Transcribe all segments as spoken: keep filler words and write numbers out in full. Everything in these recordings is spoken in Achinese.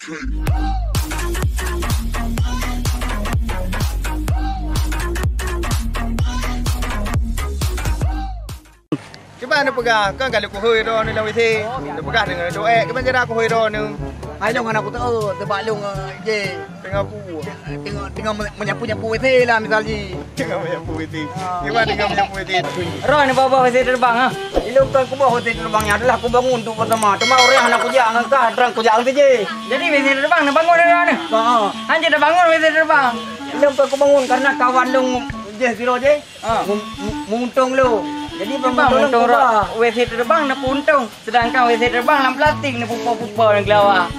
Kiban neupeugah, kan ka lheueh kuhôi droeneuh lam W C. Neupeugah deungon doa, kiban cara kuhôi droeneuh. Hai lôn hana kuteuk, teubak lôn, eh, je. Teungoh pu. Teungoh, teungoh menyapu-nyapu W C lah misal jih. Teungoh menyapu W C. Ah. Kiban teungoh menyapu W C. Roh ni babah W C terbang, ha? Ilôn kon kuboh W C terbang nyan adalah kubangun untuk pertama. Teuma ureueng hana kujak ngon kah, trang kujak ngon si je. Jadi W C terbang neubangun roh ni? Ha. Hanjeuet neubangun W C terbang. Ilôn kon kubangun karena kawan lôn jih sidroe jih. Ah. Meuntông lôn. Jadi, bang, meuntông lôn roh, W C terbang neupeuntông, sedangkan W C terbang lam plastik neupeupo-pupo ngon geulawa.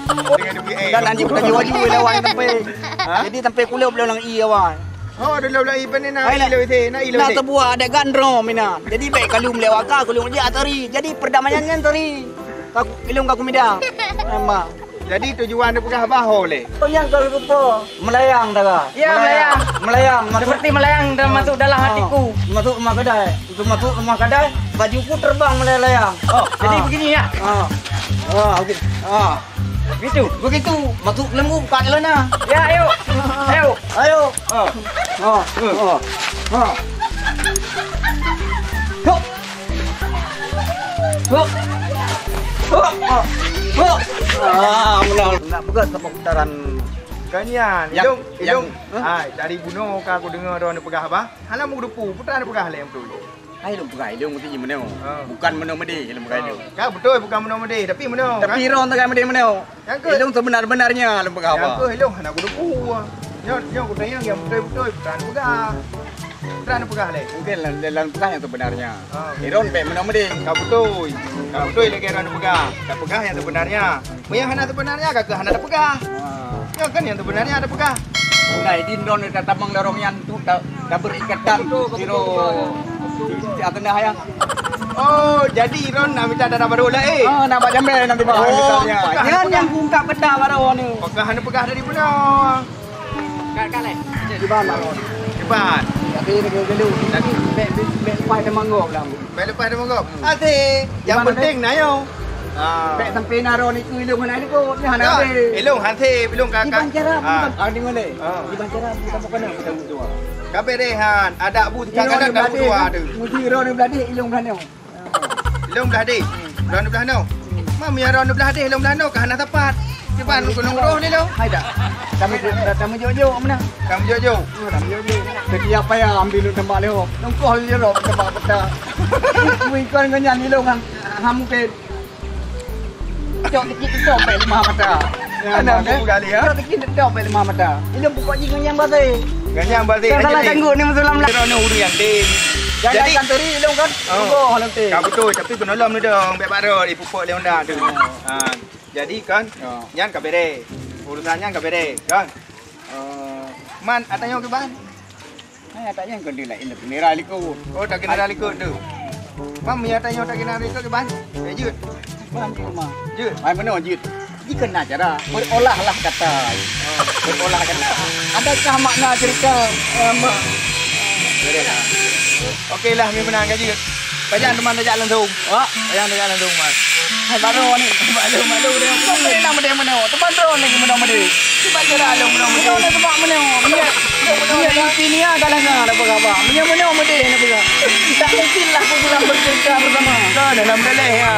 Dan anjing tadi waju lawan sampai. Ha? Jadi sampai kulub lôn lam ie awai. Oh, ada lom lam ie, pane na ie lôn W C, na ie lôn W C. Nah, sebuah adegan drama inan. Jadi, baik kalau melewat ka, kalau dia teri. Jadi, perdamaian nyan teri. Ilung ka kumida. Nama? Jadi tujuan neupeugah bah ho lé? Oh, nyang ka lheueh kupo. Melayang, Dara. Ya, melayang. Melayang. Seperti melayang dan masuk dalam hatiku. Masuk rumah kedai. Untuk masuk rumah kedai, bajuku terbang melayang-layang. Oh, jadi begini ya? Ah. Ah, okey. Ah. Begitu. Begitu. Masuk belenggu, buka celana. Ya, ayo. Ayo. Ayo. Ah. Ah. Ah. Ah. Hop. Hop. Hop. Ah, meunan. Nak peugah seputaran. Ganyan. Ilung, ilung. Hai, dari bunoe ka kudeungoe droeneuh peugah bah. Hana meugeudeupu, peue neupeugah lé beutôi. Hai, ilung peugah, ilung meusti jimeunoe. Bukan meunoe meudeh, ilung peugah ilung. Ka beutôi bukan meunoe meudeh, tapi meunoe. Tapi droeneuh ka meudeh meunoe. Nyang keuh. Ilung sebenar-benarnya lôn peugah apa? Nyang keuh ilung hana kuteupeu. Nyoe, nyoe kutanyong nyang beutôi-beutôi, peue neupeugah. Peue neupeugah lé? Mungkin lôn, lôn peugah nyang sebenarnya. Ah, oke. Ilung bèk meunoe meudeh. Ka beutôi. Ka beutôi lagèe droeneuh peugah. Ka peugah nyang sebenarnya. Meunyoe hana sebenarnya, ka keuh hana tapeugah. Ah. Nyoe kan nyang sebenarnya tapeugah. Nah, idin droeneuh tatamong lorong nyan tu ta-, tabeurikatan sidroe. Di ateueh ayah. Oh, jadi droeneuh na mita dara barô laén? Ah, na bak jambai nanti bah. Oh, misalnya. Nyan nyang kuungkap keuta barô ni. Pakon hana peugah dari bunoe? Ka, ka lé. Kiban barô. Kiban. Tapi ni gelo. Tapi bèk, bèk, bèk leupah teuma gob lah. Bèk leupah teuma gob. Até. Yang penting na yo. Ah. Bèk sampai na droeneuh ilung hana ikot. Ni hana habéh. Ilung hana, ilung ka, ka. Kiban cara, ah, ni mana? Ah. Kiban cara, kita bukan nak, kita butuh. Ka bereh han, ada bu kadang-kadang dah butuh ada. Muji droeneuh beladih ilung hana. Ilung blah deh. Droeneuh blah noe. Mam ya droeneuh blah deh, ilung blah noe ka hana sapat. Kiban gunong roh ni lo. Hai dah. Kami dah, dah tamu jok-jok mana? Tamu jok-jok. Oh, tamu jok-jok. Jadi apa ya ambil lu tembak lewat? Nongkoh lewat tembak peta. Wih, kau dengan nyan ilung ham, ham mungkin. Cok sikit cok bèk limah mata. Ya, kan, mampu eh? Kali, ya. Cok sikit cok bèk limah mata. Ilung pokok jih ngon nyang basé. Ngon nyang basé. Kan salah cangguh ni musuh lam. Kira ni ureueng yatim. Jadi, kan teri ilung kan? Oh. Ka beutôi, tapi keunoe lom ni dong, bèk barô ipupuk lé Honda tu. Ha. Jadi kan, nyan ka bereh. Urusan nyan ka bereh, kan? Eh, man, atanyong kiban? Hai, ata nyan kon dilai indak bendera likot. Oh, tak kena likot tu. Mam, ya, tanya tak kena likot ke, Bang? Eh, jeuet. Bang, di rumah. Jeuet. Hai, meunoe jeuet. Jikana cara berolah lah kata. Berolah kata. Adakah makna cerita, eh, me- Okey lah, mi meunan ka jeuet. Pajan teuma tajak langsung. Wah, pajan tajak langsung, Man. Hai, baru ni. Malu, malu dia. Kau boleh nama dia mana? Teman tu ni mana mana? Cuba kira lu mana mana. Mana sebab mana? Mana? Mana inti ni ada lah ngah apa khabar? Mana mana mana dia nak pegang? Tak mungkin lah aku pulang bercerita bersama. Kau dalam dalih ya.